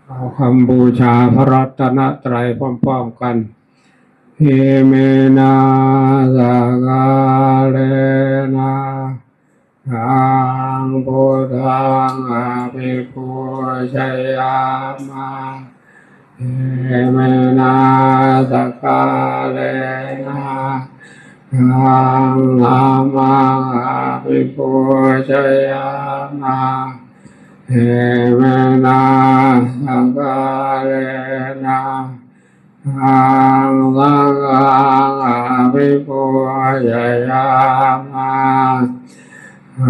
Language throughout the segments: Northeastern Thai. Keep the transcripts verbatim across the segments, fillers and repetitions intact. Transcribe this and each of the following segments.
เอาคำบูชาพระรัตนตรัยพร้อมๆกัน อิเมนะ สะกาเลนะ หัง พุทธัง อภิปูชยามะ อิเมนะ สะกาเลนะ หัง ธัมมัง อภิปูชยามะ อิเมนะ สะกาเลนะ หัง สังฆัง อภิปูชยามะ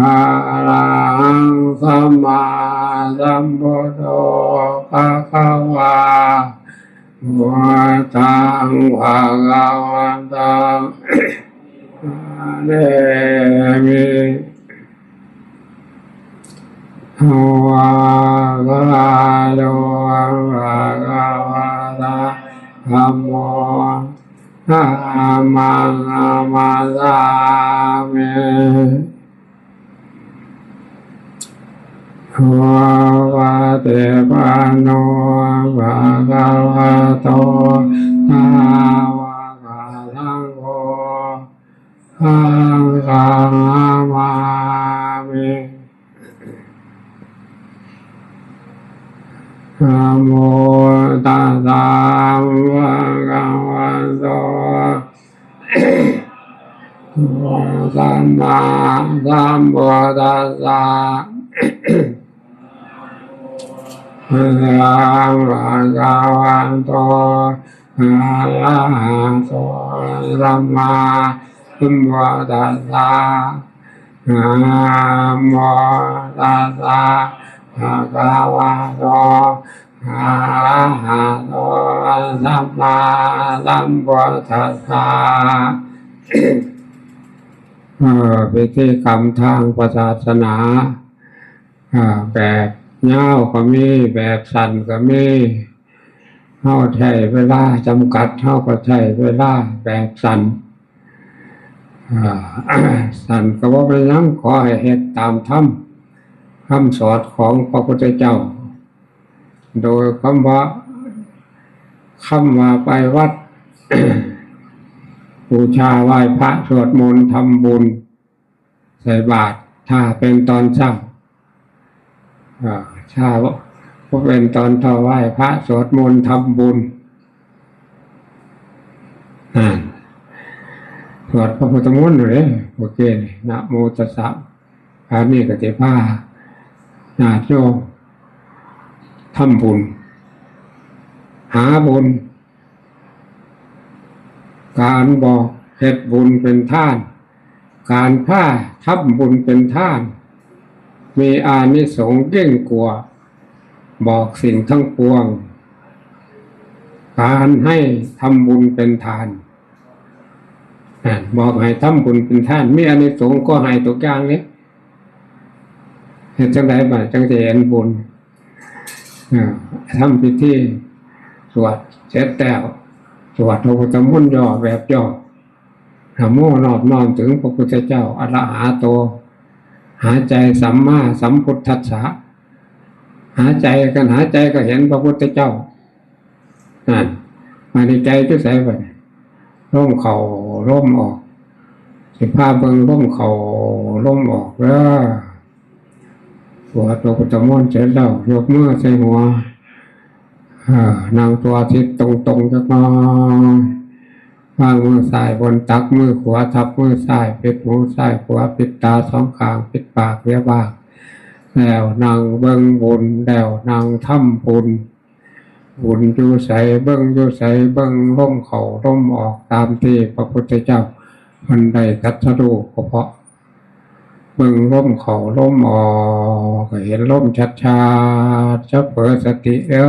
อะระหัง สัมมาสัมพุทโธ ภะคะวา พุทธัง ภะคะวันตัง สะกาเลมิ ภะคะวะโต อะระหะโต ธัมโม ธัมมัง นะมัสสามิ สุปะฏิปันโน ภะคะวะโต สาวกสังโฆ สังฆัง นะมามิ นะโมตัสสะ ภะคะวะโต สัมมาสัมพุทธัสสะ นะโมตัสสะ ภะคะวะโต อะระหะโต สัมมาสัมพุทธัสสะ นะโมตัสสะ ภะคะวะโต อะระหะโต สัมมาสัมพุทธัสสะ เอ่อ พิธีกรรมทางศาสนา อ่า แบบยาวก็มี แบบสั้นก็มี เฮาใช้เวลาจำกัด เฮาก็ใช้เวลาแบบสั้น อ่า สั้นก็บ่เป็นหยัง ขอให้เฮ็ดตามธรรมคำสอนของพระพุทธเจ้า โดยคำว่า คำว่าไปวัด บูชาไหว้พระ สวดมนต์ ทำบุญ ใส่บาตร ถ้าเป็นตอนเช้า อ่า เช้า พอเป็นตอนถวายพระ สวดมนต์ ทำบุญ นั่น สวดพระพุทธมนต์อยู่เลย โอเคนี่ นะโมตัสสะ อันนี้ก็สิพาญาติโยมทำบุญ หาบุญ การบอกเฮ็ดบุญเป็นทาน การพาทำบุญเป็นทาน มีอานิสงส์ยิ่งกว่าบอกสิ่งทั้งปวง การให้ทำบุญเป็นทาน อ่ะ บอกให้ทำบุญเป็นทาน มีอานิสงส์ก็ให้ทุกอย่างนี่ เฮ็ดจั่งใดบัดจั่งสิเห็นบุญ อ่า ทำพิธีสวดเสร็จแล้ว สวดพระพุทธมนต์ย่อแบบย่อ นะโมนอบน้อมถึงพระพุทธเจ้า อะระหะโต หาใจสัมมาสัมพุทธัสสะ หาใจกัน หาใจก็เห็นพระพุทธเจ้า นั่น มาในใจอยู่ไสบัดนี้ ลมเข้า ลมออก สิพาเบิ่งลมเข้า ลมออกเด้อ สวดพระพุทธมนต์เสร็จแล้ว ยกมือใส่หัว เอ่อ นั่งตัวทิศตรงๆ จักหน่อย วางมือซ้ายบนตัก มือขวาทับมือซ้าย ปิดหูซ้ายขวา ปิดตาสองข้าง ปิดปากเลียปาก แล้วนั่งเบิ่งบุญ แล้วนั่งทำบุญ บุญอยู่ไสเบิ่งอยู่ไส เบิ่งลมเข้าลมออก ตามที่พระพุทธเจ้าเพิ่นได้ตรัสรู้ ก็เพราะเบิ่งลมเข้าลมออก ก็เห็นลมชัดๆ จะเผลอสติเด้อ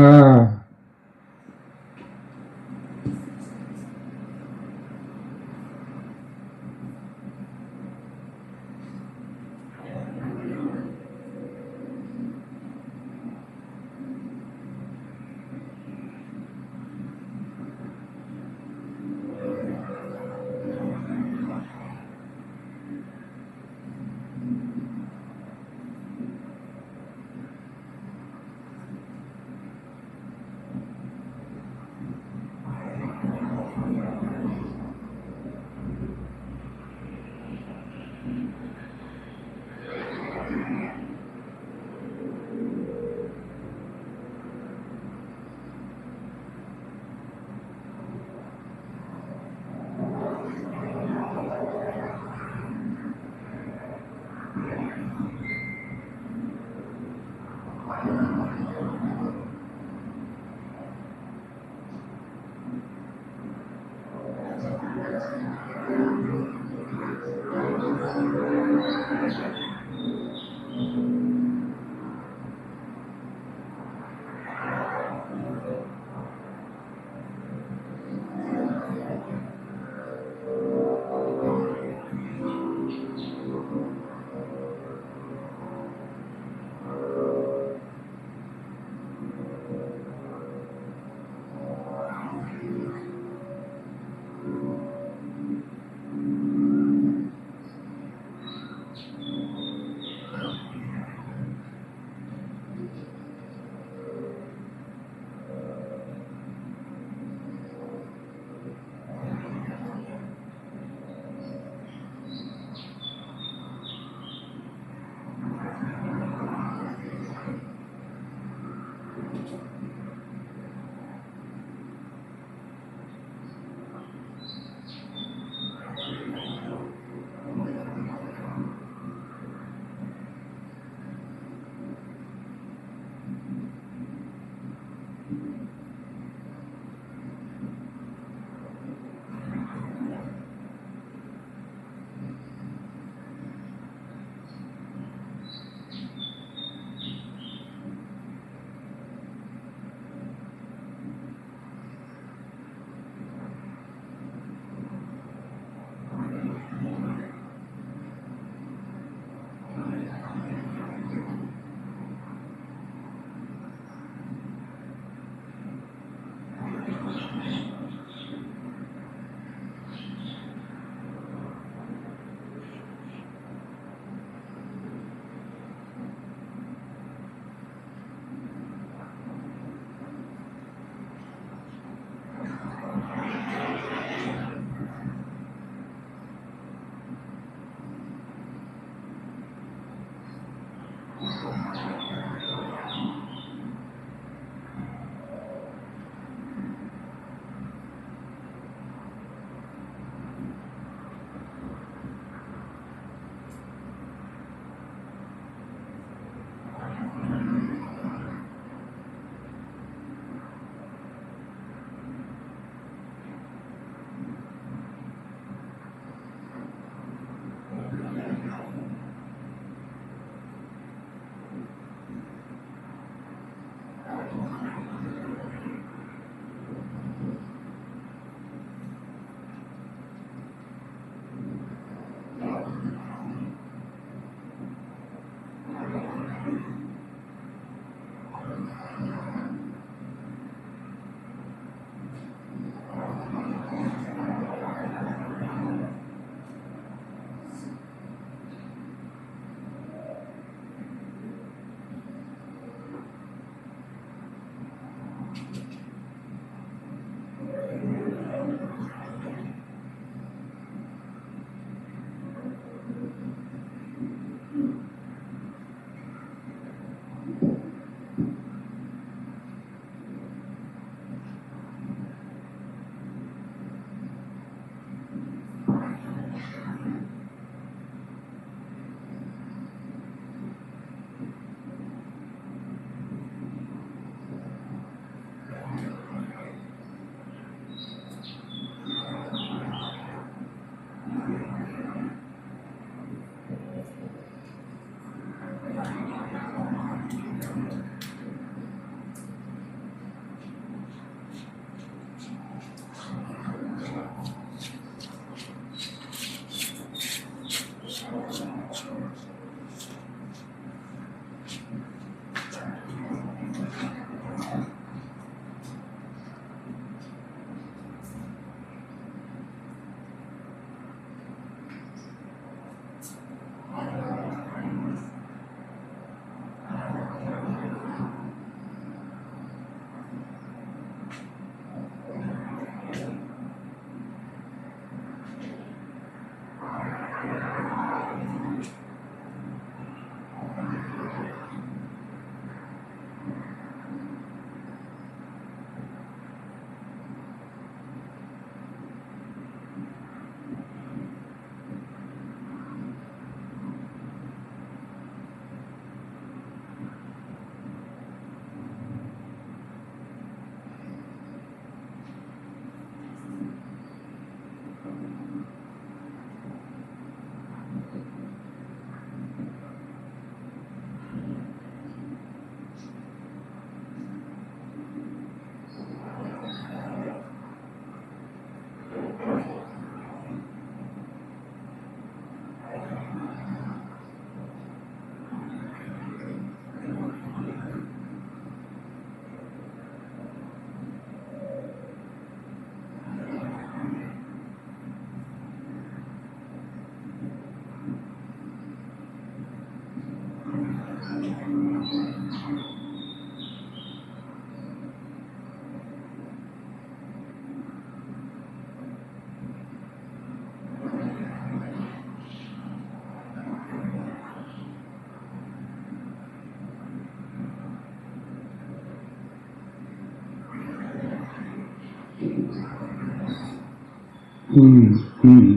อืม อืม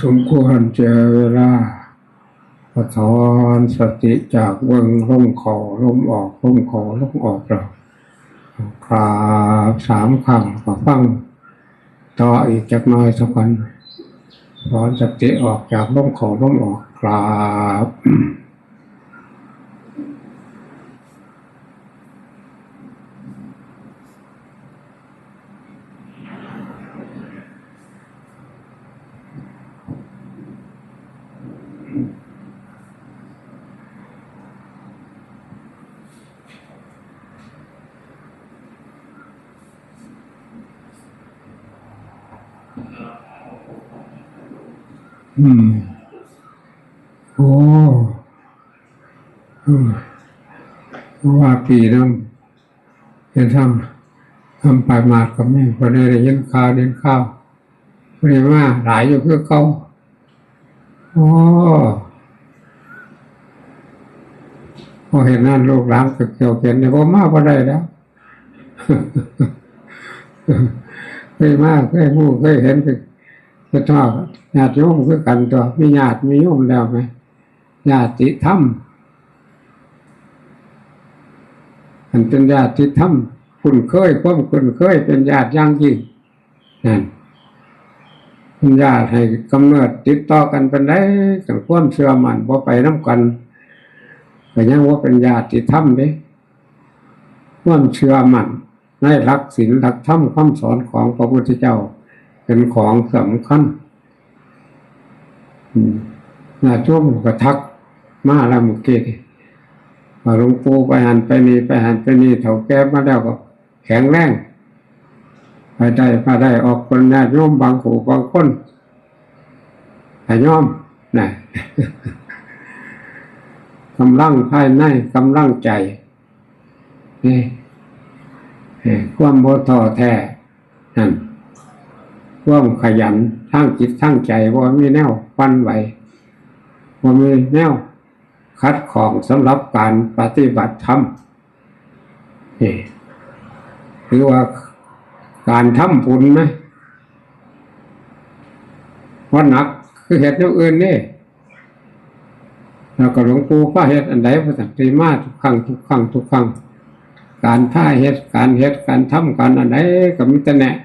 สมควรแก่เวลา ก็ถอนสติจากเบิ่งลมเข้าลมออก ลมเข้าลมออกแล้ว กราบสามครั้ง ก็ฟังต่ออีกจักหน่อยสักวัน ถอนสติออกจากลมเข้าลมออก กราบ อืม โอ้ อืม ว่าปีนั้น เฮ็ดทำ ทำไปมาก็มี บ่ได้ได้ยินข่าว ได้ยินข่าว บ่ได้มาหลายอยู่คือเก่า โอ้ เพราะเหตุนั้นลูกหลานก็เกี่ยวเข็ญนี่ บ่มาบ่ได้แล้ว เคยมา เคยฮู้ เคยเห็น ก็ ก็ชอบ ญาติโยมคือกันตั๊ว มีญาติมีโยมแล้วแหม ญาติธรรม อันเป็นญาติธรรม คุ้นเคย ความคุ้นเคยเป็นญาติอย่างยิ่ง นั่น เป็นญาติให้กำเนิดติดต่อกันปานใด คันความเชื่อมั่นบ่ไปนำกัน ก็ยังบ่เป็นญาติธรรมเด้ ความเชื่อมั่นในหลักศีลหลักธรรมคำสอนของพระพุทธเจ้า เป็นของสำคัญ อืม ญาติโยมก็ทักมาแล้วเมื่อกี้นี่ ว่าหลวงปู่ไปหั้นไปนี่ ไปหั้นไปนี่ เฒ่าแก่มาแล้วก็แข็งแรง ไปได้มาได้ ออกเป็นญาติโยมบางผู้บางคน ก็ยอมนะ กำลังภายใน กำลังใจ นี่ เอ่อ ความบ่ท้อแท้ นั่น ความขยันทางจิตทางใจ บ่มีแนวหวั่นไหว บ่มีแนวขัดข้องสำหรับการปฏิบัติธรรม นี่ ถือว่าการทำบุญนะ ว่าหนักคือเฮ็ดแนวอื่นนี่ แล้วก็หลวงปู่พาเฮ็ดอันใด ว่าซั่น ที่มาทุกครั้ง ทุกครั้ง ทุกครั้ง การพาเฮ็ด การเฮ็ด การทำ การอันใด ก็มีแต่แนะ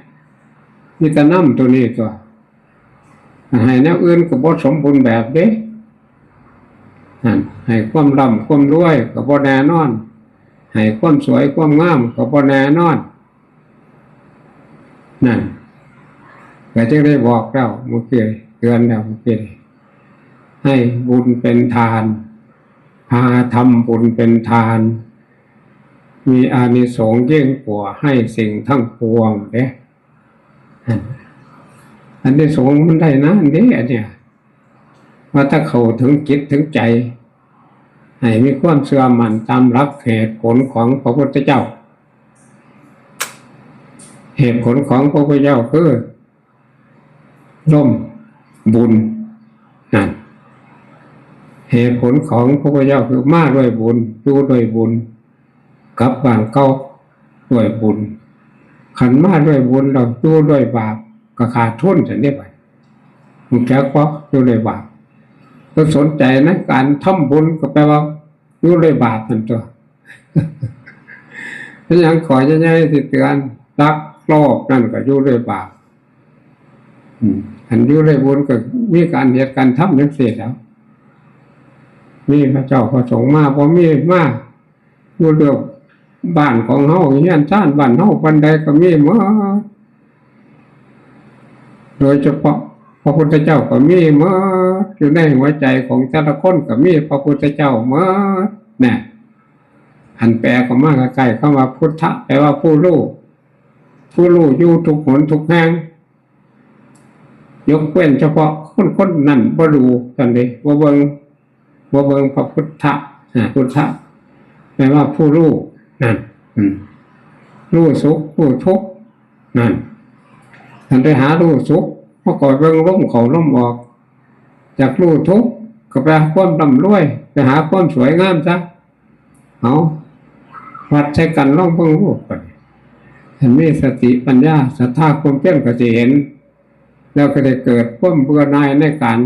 มีแต่นำตัวนี้ตั๊ว ให้แนวอื่นก็บ่สมบูรณ์แบบเด้ นั่น ให้ความร่ำความรวยก็บ่แน่นอน ให้ความสวยความงามก็บ่แน่นอน นั่น ก็จึงได้บอกแล้วเมื่อกี้ เตือนแล้วเมื่อกี้ ให้บุญเป็นทาน พาทำบุญเป็นทาน มีอานิสงส์ยิ่งกว่าให้สิ่งทั้งปวงเด้ อันนี้สงส์มันได้นะ อันนี้ อันเนี้ย ว่าถ้าเข้าถึงจิตถึงใจ ให้มีความเชื่อมั่นตามหลักเหตุผลของพระพุทธเจ้า เหตุผลของพระพุทธเจ้าคือ ร่มบุญ นั่น เหตุผลของพระพุทธเจ้าคือมาด้วยบุญ อยู่ด้วยบุญ กลับบ้านเก่าด้วยบุญ คันมาด้วยบุญแล้วอยู่ด้วยบาป ก็ขาดทุนซั่นเด้บัด รู้จักบ่ อยู่ด้วยบาป ก็สนใจในการทำบุญ ก็แปลว่าอยู่ด้วยบาปนั่นตั๊ว เป็นหยังข้อใหญ่ๆสิเตือน ลักโลภนั่นก็อยู่ด้วยบาป อืม อันอยู่ด้วยบุญก็มีการเฮ็ดการทำจังซี่แหล้ว มีพระเจ้าพระสงฆ์มา บ่มีมา อยู่เรื่องบ้านของเฮา เฮือนซานบ้านเฮาปานใดก็มีหมด โดยเฉพาะพระพุทธเจ้าก็มีหมด อยู่ในหัวใจของแต่ละคนก็มีพระพุทธเจ้าหมด น่ะ อันแปลก็มาใกล้ๆ คำว่าพุทธะ แปลว่าผู้รู้ ผู้รู้อยู่ทุกหนทุกแห่ง ยกเว้นเฉพาะคนคนนั้นบ่รู้เท่านั้นเด้ บ่เบิ่ง บ่เบิ่งพระพุทธะ อ่า พุทธะ แปลว่าผู้รู้ นั่น อืม รู้สุข รู้ทุกข์ นั่น คันไปหารู้สุข เฮาก็เบิ่งลมเข้าลมออก อยากรู้ทุกข์ ก็ไปหาความร่ำรวย ไปหาความสวยงามซะ เอา วัดใส่กันลองเบิ่งดูบัดนี้ คันมีสติปัญญาศรัทธาความเพียรก็สิเห็น แล้วก็ได้เกิดความเบื่อหน่ายในการ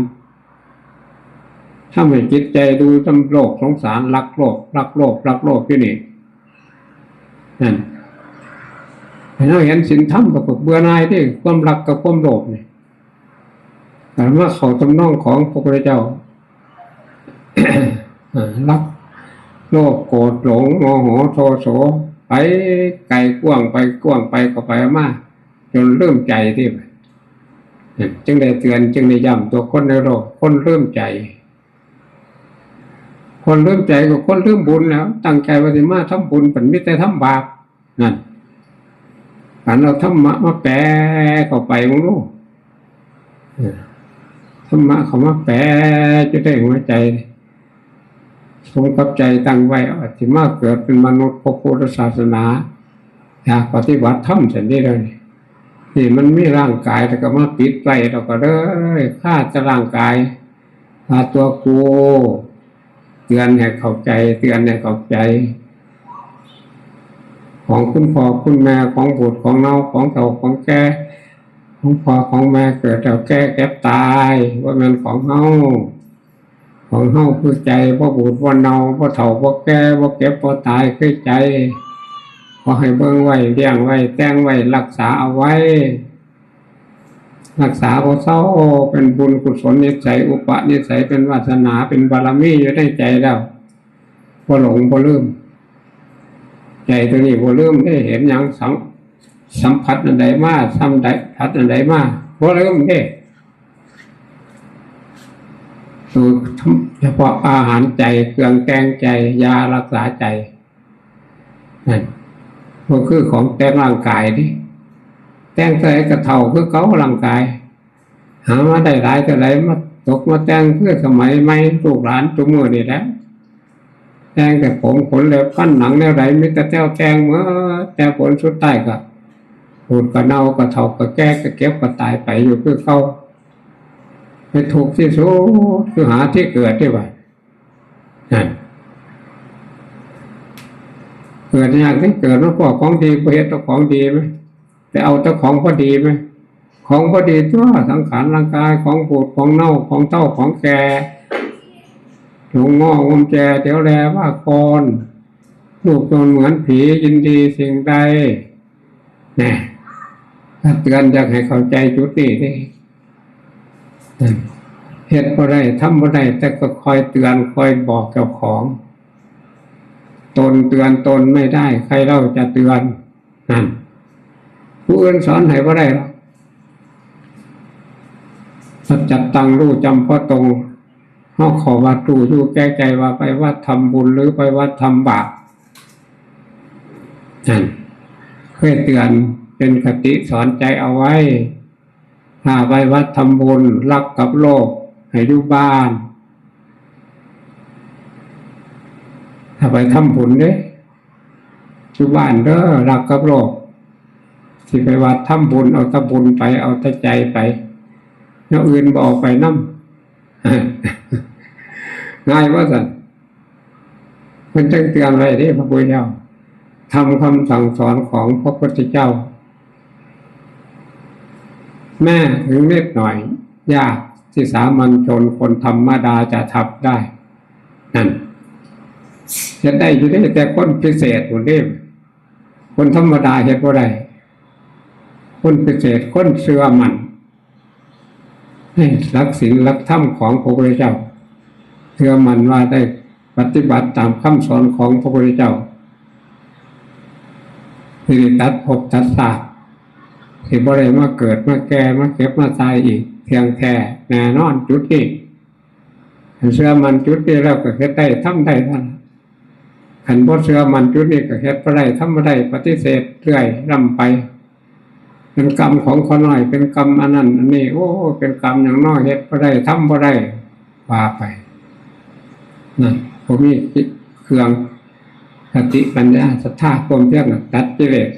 ทำให้จิตใจดูจำโลกสงสาร รักโลภ รักโลภ รักโลภอยู่นี่ นั่น ให้เราเห็นศีลธรรมก็เบื่อหน่ายที่ความรักกับความโลภนี่ แต่มาเข้าทำนองของพระพุทธเจ้า เอ่อรัก โลภ โกรธ หลง โมโห โทโส ไปไกลกว้างไปกว้างไปก็ไปมา จนลืมใจที่ จึงได้เตือน จึงได้ย้ำตัวคนในโลก คนลืมใจ คนลืมใจก็คนลืมบุญแล้ว ตั้งใจว่าสิมาทำบุญ ปันมิแต่ทำบาป นั่น อันเอาธรรมะมาแปลเข้าไปมึงรู้ เออ ธรรมะเข้ามาแปลจะได้หัวใจ สมกับใจตั้งไว้ อาจจะมาเกิดเป็นมนุษย์พระพุทธศาสนา อยากปฏิบัติธรรมสันนี้เลย นี่มันมีร่างกายแล้วก็มาปิดไว้ เราก็เลยฆ่าแต่ร่างกาย ฆ่าตัวกู เตือนให้เข้าใจ เตือนให้เข้าใจ ของคุณพ่อคุณแม่ ของบุตรของเนา ของเฒ่าของแก่ ของพ่อของแม่เกิดแล้วแก่เก็บตาย ว่ามันของเฮา ของเฮาคือใจ บ่บูดบ่เน่า บ่เฒ่าบ่แก่ บ่เก็บบ่ตาย คือใจ ขอให้เบิ่งไว้ เลี้ยงไว้ แต่งไว้ รักษาเอาไว้ รักษาบ่เซา เป็นบุญกุศลนิสัย อุปนิสัย เป็นวาสนา เป็นบารมีอยู่ในใจแล้ว บ่หลงบ่ลืม ใจตัวนี้บ่ลืมเด้ เห็นหยังสัม สัมผัสอันใดมา สัมผัสอันใดมา บ่ลืมเด้ ตัวเฉพาะอาหารใจ เครื่องแต่งใจ ยารักษาใจ นั่น บ่คือของแต่งร่างกายเด้ แต่งเท่าใดก็เฒ่าคือเก่าร่างกาย หามาได้หลายเท่าใด มาตกมาแต่งคือสมัยใหม่ ลูกหลานทุกมื้อนี่แหละ แต่งแต่ผมขนเล็บฟันหนังแนวใด มีแต่แนวแต่งหมด แต่ผลสุดท้ายก็บูดก็เน่า ก็เฒ่าก็แก่ ก็เก็บก็ตายไปอยู่คือเก่า เป็นทุกข์ที่สุด คือหาที่เกิดดีกว่า นั่น เกิดยากที่เกิดมาพ้อของดี บ่เฮ็ดเอาของดีไหม ไปเอาแต่ของบ่ดีไหม ของบ่ดีตัว สังขารร่างกาย ของบูดของเน่า ของเฒ่าของแก่ หลงงอกงมแก่ เดี๋ยวแลว่าก่อน รูปจนเหมือนผี ยินดีสิ่งใด แน่ ถ้าเตือนอยากให้เข้าใจจุดนี้เด้ เฮ็ดบ่ได้ ทำบ่ได้ แต่ก็คอยเตือน คอยบอกเจ้าของ ตนเตือนตนไม่ได้ ใครเล่าจะเตือน นั่น ผู้อื่นสอนให้บ่ได้หรอก สัจจตัง รู้จำเพาะตรง เฮาเข้าวัดรู้อยู่แก่ใจว่าไปวัดทำบุญหรือไปวัดทำบาป นั่น เคยเตือนเป็นคติสอนใจเอาไว้ ถ้าไปวัดทำบุญ รักกับโลภ ให้อยู่บ้าน ถ้าไปทำบุญเด้ อยู่บ้านเด้อ รักกับโลภ สิไปวัดทำบุญ เอาแต่บุญไป เอาแต่ใจไป แนวอื่นบ่เอาไปนำ ง่ายว่าซั่น เพิ่นจั่งเตือนไว้เด้ พระพุทธเจ้า ธรรมคำสั่งสอนของพระพุทธเจ้า แม้ถึงนิดหน่อย ยากที่สามัญชนคนธรรมดาจะทำได้ นั่น เฮ็ดได้อยู่เด้ แต่คนพิเศษพุ้นเด้ คนธรรมดาเฮ็ดบ่ได้ คนพิเศษ คนเชื่อมั่นในหลักศีลหลักธรรมของพระพุทธเจ้า เชื่อมั่นว่าได้ปฏิบัติตามคำสอนของพระพุทธเจ้า สิได้ตัดภพตัดชาติ สิบ่ได้มาเกิดมาแก่มาเจ็บมาตายอีก เที่ยงแท้แน่นอนจุดนี้ คันเชื่อมั่นจุดนี้แล้วก็เฮ็ดได้ทำได้นั่นล่ะ คันบ่เชื่อมั่นจุดนี้ก็เฮ็ดบ่ได้ทำบ่ได้ ปฏิเสธเรื่อยร่ำไป เป็นกรรมของข้าน้อย เป็นกรรมอันนั้นอันนี้ โอ้ เป็นกรรมหยังน้อ เฮ็ดบ่ได้ทำบ่ได้ ว่าไป นั่น บ่มีเครื่องสติปัญญา ศรัทธาความเพียรน่ะตัดกิเลส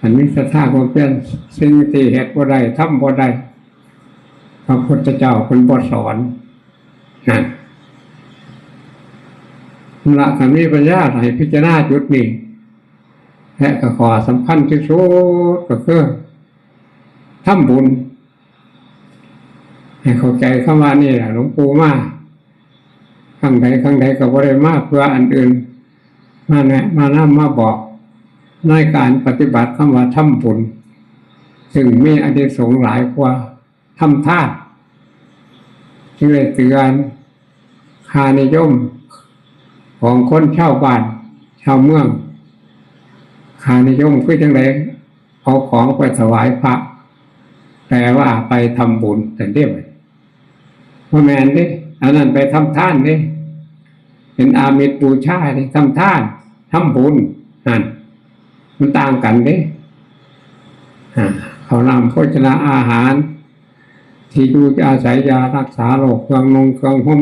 อันมีศรัทธาความเพียร สิ่งที่เฮ็ดบ่ได้ทำบ่ได้ พระพุทธเจ้าเพิ่นบ่สอน นั่น นั่นละ คันมีปัญญาให้พิจารณาจุดนี้ และก็ข้อสำคัญที่สุดก็คือทำบุญ ให้เข้าใจคำว่านี่แหละ หลวงปู่มาครั้งใดครั้งใดก็บ่ได้มาเพื่ออันอื่น มาแนะมานำมาบอก ในการปฏิบัติคำว่าทำบุญ ซึ่งมีอานิสงส์หลายกว่าทำทาน จึงได้เตือนค่านิยมของคนชาวบ้านชาวเมือง ค่านิยมคือจั่งใด เอาของไปถวายพระ แต่ว่าไปทำบุญแต่เดียว บ่แม่นเด้ อันนั้นไปทำทานเด้ เป็นอามิสบูชาเด้ ทำทาน ทำบุญ นั่น มันต่างกันเด้ อ่า ข้าวน้ำโภชนาอาหาร ที่อยู่อาศัย ยารักษาโรค เครื่องนุ่งเครื่องห่ม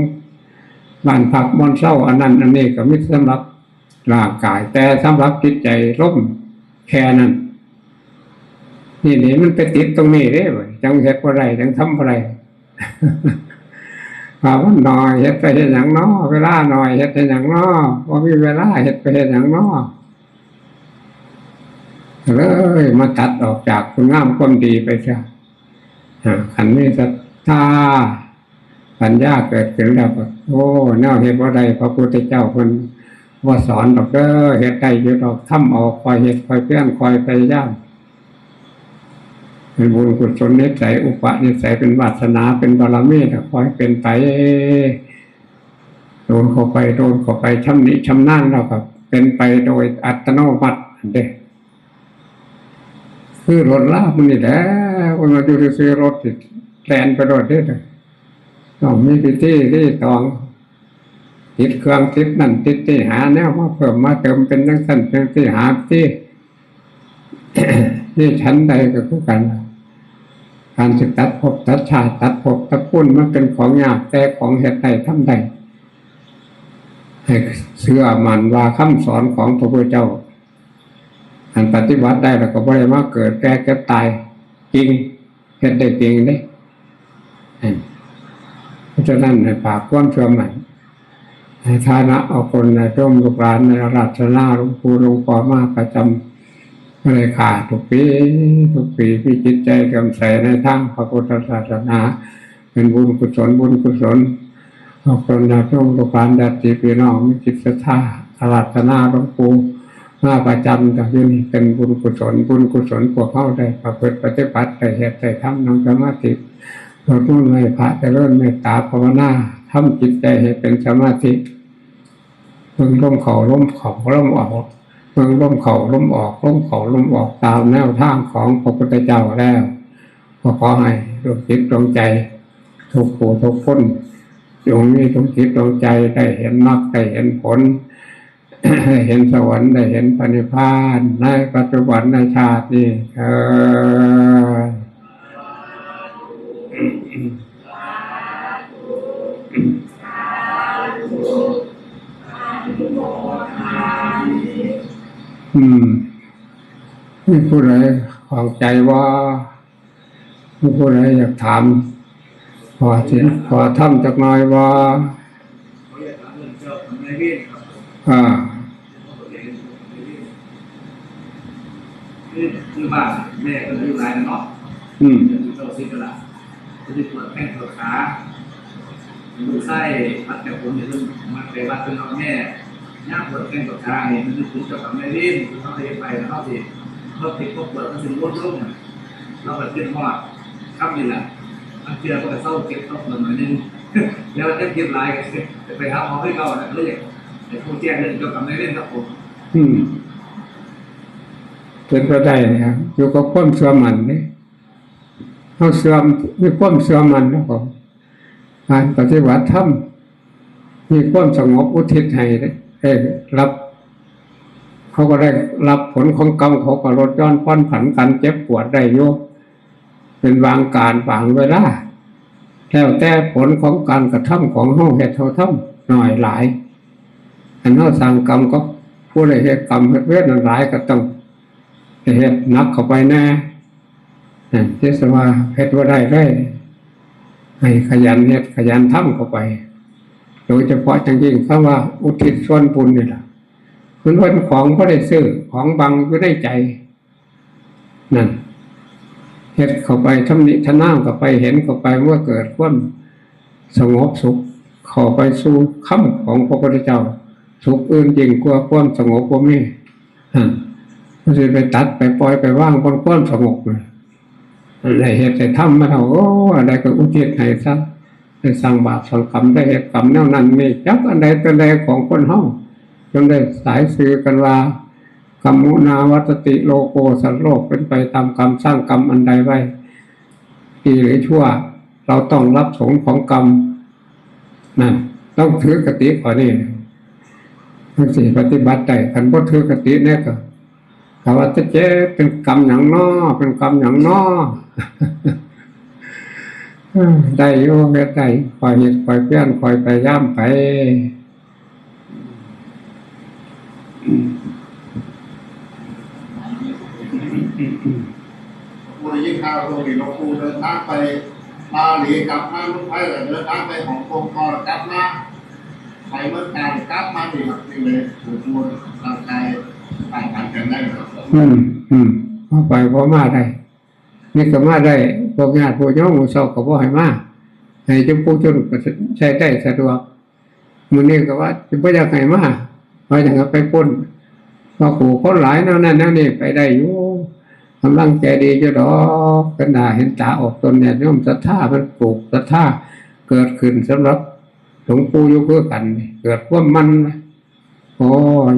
บ้านพักบ่อนเซา อันนั้นอันนี้ก็มีสำหรับร่างกาย แต่สำหรับจิตใจล้มแค่นั้น นี่นี่มันไปติดตรงนี้เด้ จั่งเฮ็ดบ่ได้ จั่งทำบ่ได้ ว่ามันน้อย เฮ็ดไปเฮ็ดหยังน้อ เวลาน้อย เฮ็ดเฮ็ดหยังน้อ บ่มีเวลา เฮ็ดไปเฮ็ดหยังน้อ เลยมาตัดออกจากคุณงามความดีไปซะ อ่า คันมีศรัทธา ปัญญาเกิดขึ้นแล้วก็ โอ้ แนวเฮ็ดบ่ได้ พระพุทธเจ้าเพิ่นบ่สอนดอกเด้อ เฮ็ดได้อยู่ดอก ทำเอา ค่อยเฮ็ด ค่อยเพียร ค่อยพยายาม เป็นบุญกุศลนิสัย อุปนิสัย เป็นวาสนา เป็นบารมี ก็ค่อยเป็นไป โดนเข้าไป โดนเข้าไป ชำนิชำนาญแล้วก็เป็นไปโดยอัตโนมัติเด้ คือรถลามันนี่แหละ มันอยู่ซื่อๆ รถสิแล่นไปรถเด้ ต้องมีพิธีรีตอง ติดเครื่องติดนั่นติดนี่ หาแนวมาเพิ่มมาเติม เป็นจั่งซั่นจั่งซี่ หาที่ นี่ฉันใดก็คือกัน การสิตัดภพตัดชาติ ตัดภพตัดปุ้น มันเป็นของยาก แต่ของเฮ็ดได้ทำได้ ให้เชื่อมั่นว่าคำสอนของพระพุทธเจ้า อันปฏิบัติได้แล้วก็บ่ได้มาเกิดแก่เจ็บตาย จริง เฮ็ดได้จริงเด้ อืม เพราะฉะนั้นให้ฝากความเชื่อมั่น ในฐานะเอาคนในร่มลูกหลานในอาราธนาหลวงปู่หลวงพ่อมาประจำ บ่ได้ขาดทุกปี ทุกปี มีจิตใจเลื่อมใสในทางพระพุทธศาสนา เป็นบุญกุศล บุญกุศล เอาคนในร่มลูกหลานญาติพี่น้อง มีจิตศรัทธาอาราธนาหลวงปู่มาประจำ แต่อยู่นี่เป็นบุญกุศล บุญกุศล พวกเฮาได้ประพฤติปฏิบัติ ได้เฮ็ดได้ทำ นั่งสมาธิ สวดมนต์ไหว้พระ เจริญเมตตาภาวนา ทำจิตใจให้เป็นสมาธิ เบิ่งลมเข้าลมเข้าลมออก เบิ่งลมเข้าลมออก ลมเข้าลมออก ตามแนวทางของพระพุทธเจ้าแล้ว ก็ขอให้ดวงจิตดวงใจ ทุกผู้ทุกคน จงมีดวงจิตดวงใจ ได้เห็นมรรค ได้เห็นผล ได้เห็นสวรรค์ ได้เห็นพระนิพพาน ในปัจจุบันในชาตินี้เทอญ อืม มีผู้ใดข้องใจบ่ มีผู้ใดอยากถาม ขอศีลขอธรรมจักหน่อยบ่ อ่า คือ คือบ้านแม่ก็อายุหลายแล้วเนาะ อืม อายุเก้าสิบแล้วล่ะ ก็สิปวดแข้งปวดขา ลูกชายวัดแต่ผมเนี่ย เพิ่นมาไปวัดเพิ่นเอาแม่ ย่ามปวดแข้งปวดขานี่ มันนึกถึงเจ้ากรรมนายเวรที่เขาเฮ็ดไป แล้วเขาสิ เขาติดเขาปวด เขาสิลดลงน่ะ เราก็คิดฮอดคำนี้แหละ บางเทื่อเขาก็เซาเจ็บเซาปวดหน่อยนึง แล้วเจ็บหลายก็ไปหาหมอคือเก่าน่ะ ก็เลยอยากให้ผู้แจ้งเรื่องเจ้ากรรมนายเวรครับผม อืม เป็นไปได้นะครับ อยู่กับความเชื่อมั่นนี่ เฮาเชื่อ มีความเชื่อมั่นแล้วก็ การปฏิบัติธรรม มีความสงบอุทิศให้ได้รับ เขาก็ได้รับผลของกรรม เขาก็ลดหย่อนผ่อนผันการเจ็บปวดได้อยู่ เป็นบางการบางเวลา แล้วแต่ผลของการกระทำของเฮา เฮ็ดเฮาทำน้อยหลาย อันเฮาสร้างกรรมกับผู้ใดเฮ็ดกรรมเฮ็ดเวรนั้นหลาย ก็ต้องเฮ็ดหนักเข้าไปแน่ นั่น ที่สว่าเฮ็ดบ่ได้เลย ให้ขยันเฮ็ดขยันทำเข้าไป โดยเฉพาะอย่างยิ่งคำว่าอุทิศส่วนบุญนี่ล่ะ มันเป็นของบ่ได้ซื้อ ของบังอยู่ในใจ นั่น เฮ็ดเข้าไป ทำนิทำนามเข้าไป เห็นเข้าไป เมื่อเกิดความสงบสุข เข้าไปสู่คำของพระพุทธเจ้า สุขอื่นยิ่งกว่าความสงบบ่มี นั่น มันสิไปตัด ไปปล่อย ไปวางบนความสงบนะ ได้เฮ็ดได้ทำมาเท่า โอ้ อันใดก็อุทิศให้ซะ ได้สร้างบาปสร้างกรรม ได้เฮ็ดกรรมแนวนั้นนี่ จักอันใดตัวใดของคนเฮา จนได้สายสื่อกันว่า กรรมุนาวัตติโลโก สัตว์โลกเป็นไปตามกรรม สร้างกรรมอันใดไว้ ดีหรือชั่ว เราต้องรับผลของกรรม นั่น ต้องถือคติข้อนี้ มันสิปฏิบัติได้ คันบ่ถือคติเนี่ยก็ ถ้าว่าจะเจ๊เป็นกรรมหยังน้อ เป็นกรรมหยังน้อ เออ ได้อยู่ เฮ็ดได้ คอยเฮ็ด คอยเพียร คอยพยายามไป ผู้ได้ยินข่าวช่วงนี้หลวงปู่เดินทางไปบาหลี กลับมาเมืองไทย แล้วเดินทางไปฮ่องกง ก็กลับมา ไปเมืองกาญ กลับมานี่ครับ นี่เลย ปวดหัว ร่างกาย ต้านทานกันได้ครับ อืม อืม พอไปพอมาได้ นี่ก็มาได้ พวกญาติพวกโยมหมู่เซาก็บ่ให้มา ให้เจ้าผู้จนก็ใช้ได้สะดวก มื้อนี้ก็ว่าสิบ่อยากให้มา ว่าอย่างนั้นไปพ้น ว่าผู้คนหลายแนวนั้นแนวนี้ไปได้อยู่ กำลังใจดีอยู่ดอก เป็นหน้าเห็นตาออกตน ญาติโยมศรัทธา มันปลูกศรัทธาเกิดขึ้นสำหรับหลวงปู่อยู่คือกัน เกิดความมัน โอ้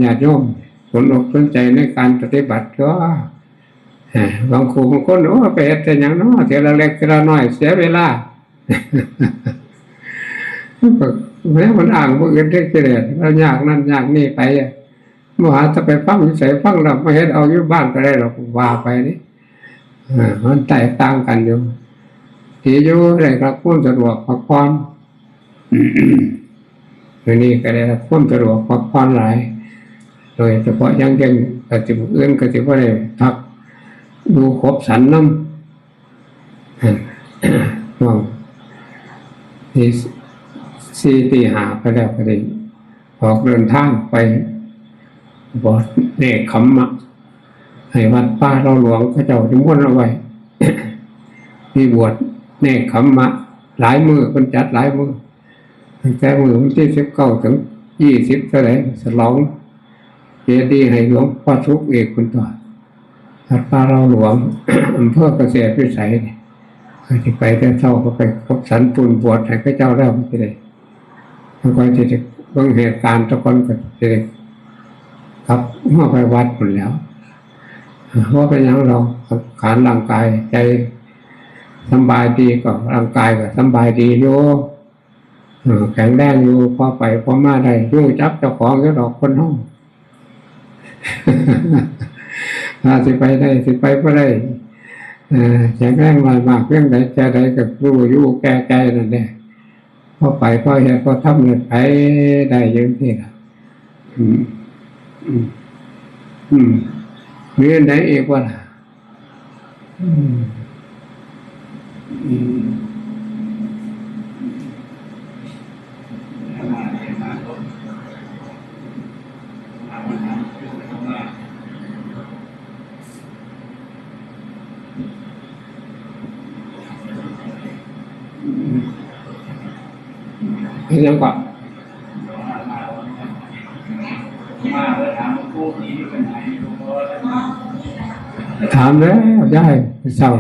ญาติโยม สนอกสนใจในการปฏิบัติก็ เอ่อบางครูบางคน โอ้ ไปเฮ็ดแต่หยังเนาะ เทื่อละเล็กเทื่อละน้อย เสียเวลา แล้วมันอ้างบ่อื่นได้กิเลส แล้วยากนั่นยากนี่ไปอะ บ่หาจะไปฟังอยู่ไส ฟังแล้วมาเฮ็ดเอาอยู่บ้านก็ได้ดอก ว่าไปนี่ อ่า มันแตกต่างกันอยู่ ดีอยู่ ได้รับความสะดวกพักผ่อน มื้อนี้ก็ได้รับความสะดวกพักผ่อนหลาย โดยเฉพาะอย่างยิ่งก็สิมื้ออื่นก็สิบ่ได้พักอยู่ครบสันนำ ช่วงตีสี่ตีห้าไปแล้วก็ได้ออกเดินทางไปบวชเนกขัมมะ ให้วัดป่าเราหลวงเขาเจ้านิมนต์เอาไว้ มีบวชเนกขัมมะ หลายมื้อ เพิ่นจัดหลายมื้อ ตั้งแต่มื้อวันที่สิบเก้าถึงยี่สิบเท่าไหร่ ฉลองเจดีย์ให้หลวงพ่อสุขเอก เพิ่นว่า วัดป่าเราหลวง อำเภอกเกษตรวิสัยนี่ ก็สิไปแต่เช้าก็ไปครบสันปุ้น บวชให้เขาเจ้าแล้วก็สิได้ แล้วก็สิได้เบิ่งเหตุการณ์ตะกอนก็สิได้กลับมาไปวัดพุ้นแหล้ว บ่เป็นหยังดอก ขานร่างกาย ใจสำบายดีก็ร่างกายก็สำบายดีอยู่ เออ แข็งแรงอยู่ พอไปพอมาได้ อยู่จับเจ้าของอยู่ดอกคนเฮา ว่าสิไปได้ สิไปบ่ได้ เออ แข็งแรงน้อยมากเพียงใด แค่ใดก็รู้อยู่แก่ใจนั่นแหละ พอไปพอเฮ็ดพอทำเนี่ย ไปได้อยู่นี่ล่ะ อืม อืม อืม มีอันใดอีกบ่ล่ะ อืม อืม เฮ็ดหยังก่อน ถามแล้วยาย เศร้า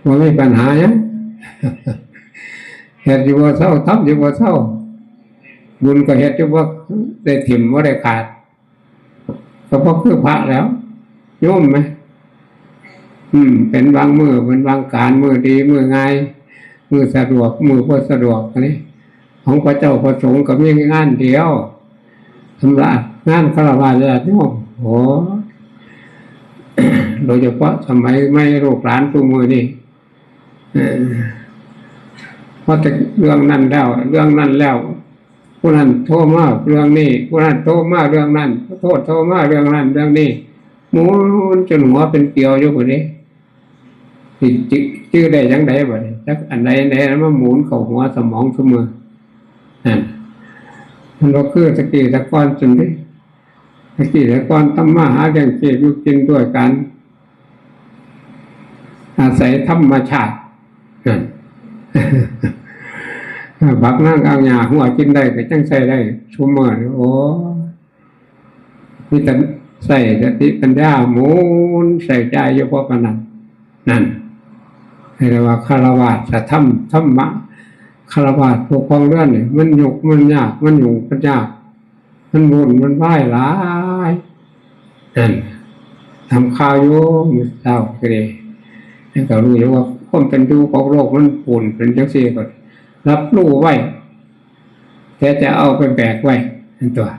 บ่มีปัญหาหยัง เฮ็ดอยู่บ่เซา ทำอยู่บ่เซา บุญก็เฮ็ดอยู่บ่ได้ถิ่ม บ่ได้ขาด ก็บ่คือพระแล้ว โยมไหม อืม เป็นบางมื้อ เป็นบางการ มื้อดี มื้อง่าย มื้อสะดวก มื้อบ่สะดวก อันนี้ ของพระเจ้าพระสงฆ์ก็มีงานเดียว สำหรับงานฆราวาสญาติโยม โอ้ โดยเฉพาะสมัยใหม่ลูกหลานซุมื้อนี้ เออ พอแต่เรื่องนั้นแล้ว เรื่องนั้นแล้ว ผู้นั้นโทรมาเรื่องนี้ ผู้นั้นโทรมาเรื่องนั้น โทษโทรมาเรื่องนั้นเรื่องนี้ หมุนจนหัวเป็นเกลียวอยู่คนนี้ สิจื้อ จื้อได้จั่งใดบัดนี้ จักอันใดอันใดมาหมุนเข้าหัวสมองซุมื้อ นั่น มันบ่คือแต่กี้แต่ก่อนจั่งใด๋ ตะกี้แต่ก่อนทำมาหาเลี้ยงชีพอยู่กินด้วยกัน อาศัยธรรมชาตินั่น บักนางกลางหญ้าหัวกินได้ก็จังใส่ได้ซุมื้อนี้ โอ้ มีแต่ใส่สติปัญญาหมุนใส่ใจอยู่เพราะปานนั้น นั่น ให้เรียกว่าฆราวาสธรรม ธรรมะ ฆราวาสผู้ครองเรือนนี่ มันยุกมันยาก มันยุ่งมันยาก มันวุ่นมันวายหลาย นั่น ทำข่าวอยู่มื้อเช้าก็ดี แล้วก็รู้อยู่ว่าความเป็นอยู่ของโลกมันวุ่นเป็นจังซี่ ก็รับรู้ไว้ แต่จะเอาไปแบกไว้นั่นตัว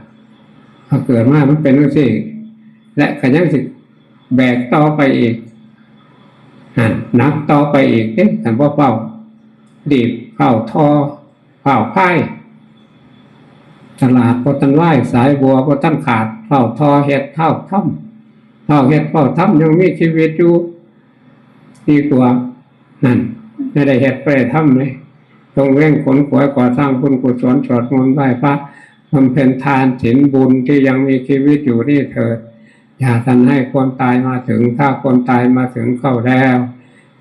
พอเกิดมามันเป็นจังซี่ และก็ยังสิแบกต่อไปอีก นั่น หนักต่อไปอีก เอ๊ะ คันบ่เฝ้า รีบเฝ้าทอ เฝ้าพาย ตลาดบ่ทันวาย สายบัวบ่ทันขาด เฝ้าทอเฮ็ด เฝ้าทำ เฝ้าเฮ็ด เฝ้าทำ ยังมีชีวิตอยู่ ดีกว่า นั่น ไม่ได้เฮ็ด ไม่ได้ทำเลย ต้องเร่งขนขวายก่อสร้างบุญกุศล สวดมนต์ไหว้พระ บำเพ็ญทานศีลบุญที่ยังมีชีวิตอยู่นี่เถิด อย่าทันให้ความตายมาถึง ถ้าความตายมาถึงเข้าแล้ว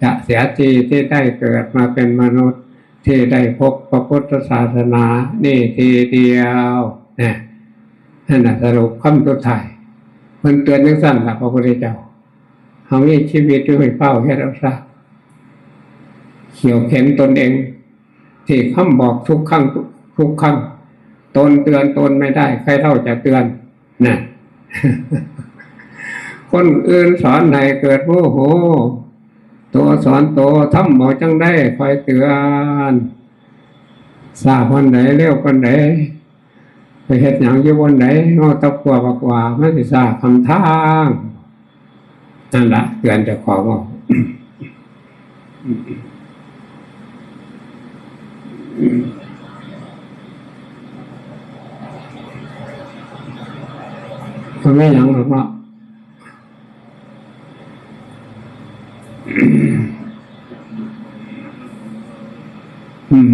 จะเสียทีที่ได้เกิดมาเป็นมนุษย์ ที่ได้พบพระพุทธศาสนานี่ทีเดียว เนี่ย นั่นน่ะสรุปคำสุดท้าย เพิ่นเตือนจังซั่นล่ะ พระพุทธเจ้า เฮามีชีวิตอยู่ให้เฝ้าเฮ็ดเอาซะ เขี่ยวเข็นตนเอง ที่คำบอกทุกครั้ง ทุกครั้ง ตนเตือนตนไม่ได้ ใครเล่าจะเตือน นะ คนอื่นสอนให้เกิดโมโห ตัวสอนตัว ทำเอาจังได้คอยเตือน ซาปานใด เร็วปานใด ไปเฮ็ดหยังอยู่บอนใด เมาตะกัวบักหว่า มันสิซาคำทาง นั่นล่ะ เตือนเจ้าของเอา มันไม่หยังหรอกเนาะ อืม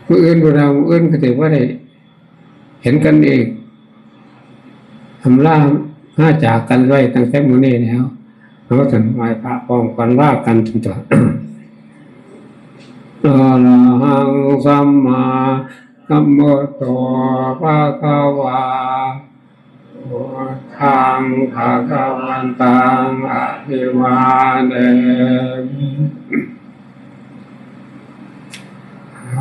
มื้ออื่นบ่ได้ มื้ออื่นก็สิบ่ได้เห็นกันอีก อำลา มาจากกันไว้ตั้งแต่มื้อนี้แล้ว เฮาซั่น ไหว้พระพร้อมกัน ลากันซั่นตั๊ว อะระหังสัมมาสัมพุทโธ ภะคะวา พุทธัง ภะคะวันตัง อะภิวาเทมิ ส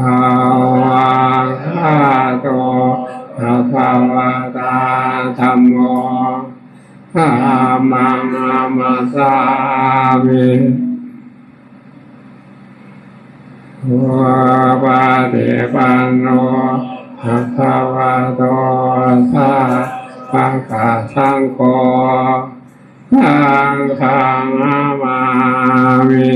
วากขาโต ภะคะวะตา ธัมโม ธัมมัง นะมัสสามิ สุปะฏิปันโน ภะคะวะโต สาวะกะสังโฆ สังฆัง นะมามิ